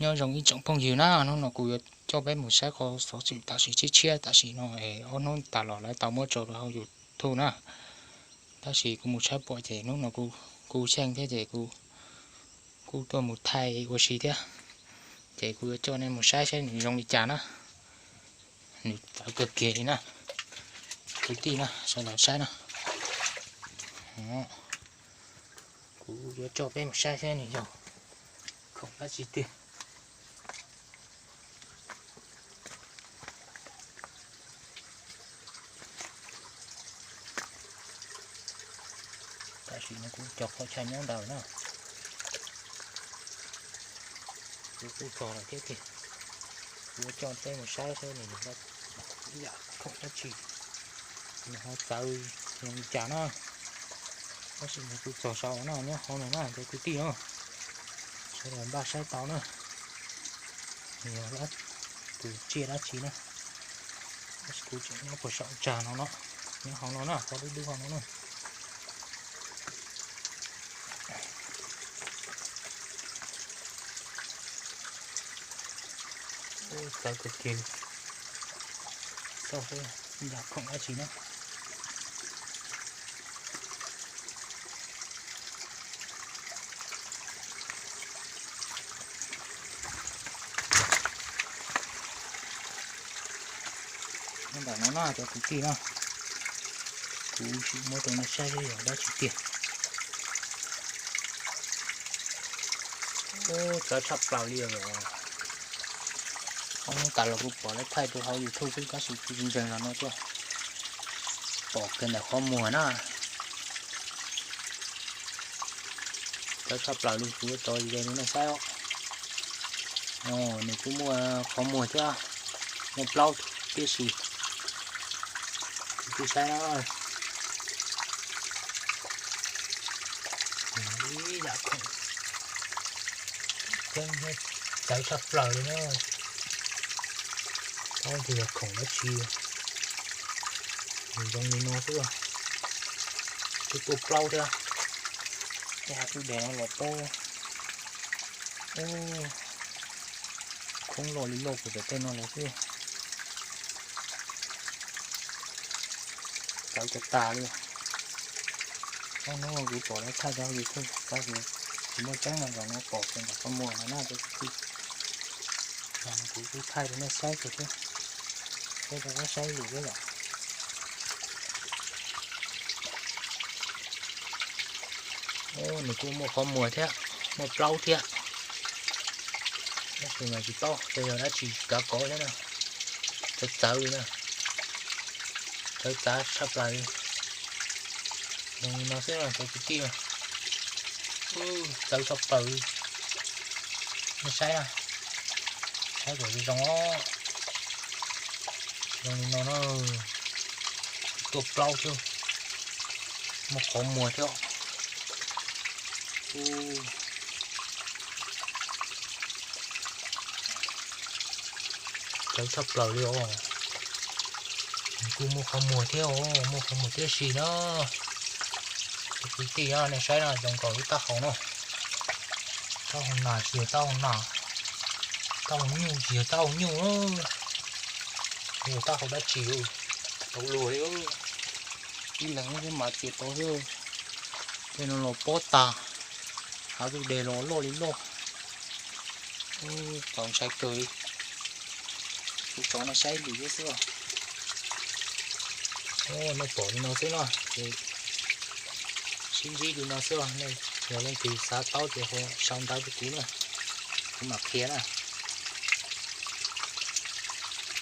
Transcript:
Nyob zoo ib tsoom phooj ywg na, hnub no kuv yuav coj peb mus saib qhov xov xwm tam sim tshiab tshiab tam sim no es ob hnub tas los lawv tau muab tso rau hauv YouTube na. Tab sis kuv mus saib pom ces hnub no kuv, kuv xyeej thiab ces kuv kuj tuaj mus thaij ua si thiab. Ces kuv yuav coj nej mus saib saib nws zoo li cas na. Nws txawv kawg kiag li na. Kwv tij na, sawv daws saib na. Kuv yuav coj peb mus saib saib nws yog khoom dab tsi tiag. Tam sim no kuv cov qhov chaw nyob ntawd na, kuv kuj txog lawm thiab tiag. Kuv yuav coj peb mus saib saib nws yog ib yam khoom dab tsi, nws ho txawv zoo li cas na. Tab sis nws kuj txog saud no, nyob hauv no na cov kwv tij na. Sawv daws npaj saib tau na. Nws yog tus tsiaj dab tsi na. Tab sis kuv tseem nyob puag saum tsag no no, nyob hauv no na, qhov dub dub hauv no na. Txawv kawg kiag li. Txog seb yog khoom dab tsi na. Nyob ntawm no na cov kwv tij na, kuv sim muab rau nej saib seb yog dab tsi tiag. Ub, txawv tshaj plaws li os. Ob hnub tas los kuv pom lawv thaij rau hauv YouTube xwb tab sis kuv tsis ntseeg los no tuaj pom kiag ntawm qhov muag na. Txawv tshaj plaws li, kuv yuav tso ze rau nej saib os. Nws kuj muaj qhov muag thiab, muaj plaub tib si. Kuv twb saib na, ib yam khoom txawv tshaj plaws li na. Paub tias yog khoom dab tsi, nws zoo li no xwb. Twb tuaj plaub thiab. Tej hav tub des no los pob. Khoob loj li loj puag pem tej no los xwb. Txawv tas tas li. Ob hnub kuv pom lawv thaij rau YouTube tab sis tsis muaj tseeb no, zaum no pom kiag ntawm qhov muag no na cov kwv tij. Kuv kuj thaij rau nej saib kiag thiab, saib rau qab saib lwm thiab yom. Nws kuj muaj qhov muag thiab, muaj plaub thiab. Tab sis mas tsis paub xyov yog dab tsi kav kov thiab na. Txawv txawv li na. Txawv txav tshaj plaws li. Zoo li no xwb no cov kwv tij. Txawv tshaj plaws li. Nej saib na, saib kom zoo zoo os. Zoo li no na, tuaj plaub thiab, muaj qhov muag thiab. Txawv tshaj plaws li os. Nws kuj muaj qhov muag thiab os, muaj qhov muag tib si na. Cov kwv tij, nej saib no zoo nkaus ib taub hau no. Taub hau nas tsis yog taub hau nas, taub hau nyuj tsis yog taub hau nyuj, yog taub hau dab tsi, tau luag li. Ib leeg xwb mas tsis tau thiab. Tej no los pob tas, hav tub des los loj li loj. Txaus ntshai kawg li. Kuv tso nej saib lim thiab xwb. Nej pom li no xwb no ces sib ntsib li no xwb. Nej yog leej twg xav paub ces sau ntawv rau kuv na, kuv mam qhia na.